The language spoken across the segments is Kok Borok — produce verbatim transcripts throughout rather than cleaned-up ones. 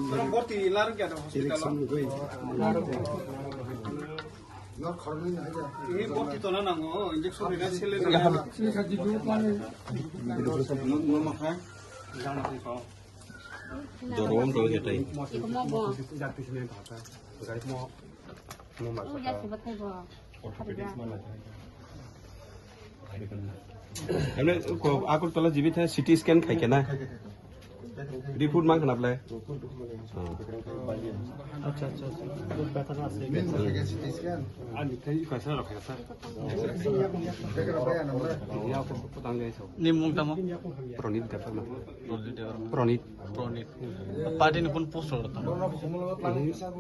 Borti lar gya da hospital. Election goi. Ini borti tona nango, injection rina sele nango. Jang na song. Dorom do jetai. Iko mo bo. Gari mo. Mo ma. Uja si bathai bo. Orthopedics mana. Ane ko Agartala jibit hai C T scan khai kena. Report mang kena ble. Acha acha acha. Main bwkha khe C T scan. Ani khai kaisa rok khai sa. X-ray. Bwkha rok bai ano bre. Ya ko tang gai so. Ni mung tamo? Pronit Debbarma. Pronit Debbarma. Pronit. Pronit. Party ni kun post rok tamo?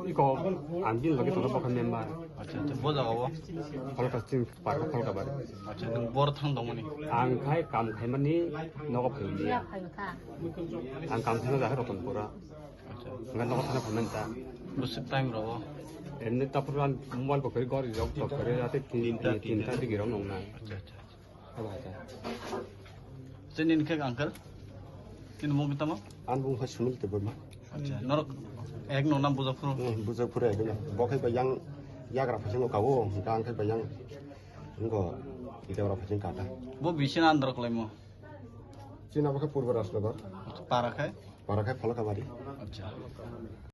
Iko ang din lagi tong bokha member. Acha acha. Bo jaga bo? Phalka sing. Pakha Phalka bari. Acha, nwng bor thang tongmani? Ang khai kam khaimani nogo phailia. Ang kam khaina jaga Ratanpura. Acha. Ang nogo thana phaimani ta. Bwswk time rogo? Emni tapur an mobile bo kari gori rok tok kari ate tin, tinta, tin, tinta. Tinta digi rok nongna. Acha, acha, acha. Abo hai ta. Chini ni khe uncle? Chini mung tamo? An bung khai Sunil Debbarma. Acha, norok ek no nam bujak phuru? Hmm, bujak phuru ek no. Bo khai ba yang yagra phasing ka o, ang khai ba yang ngo yagra phasing kata. Bo bisin andro klaimo? China bo khai Purba Rajnagar. Para khai? Para khai Phalkabari. Acha.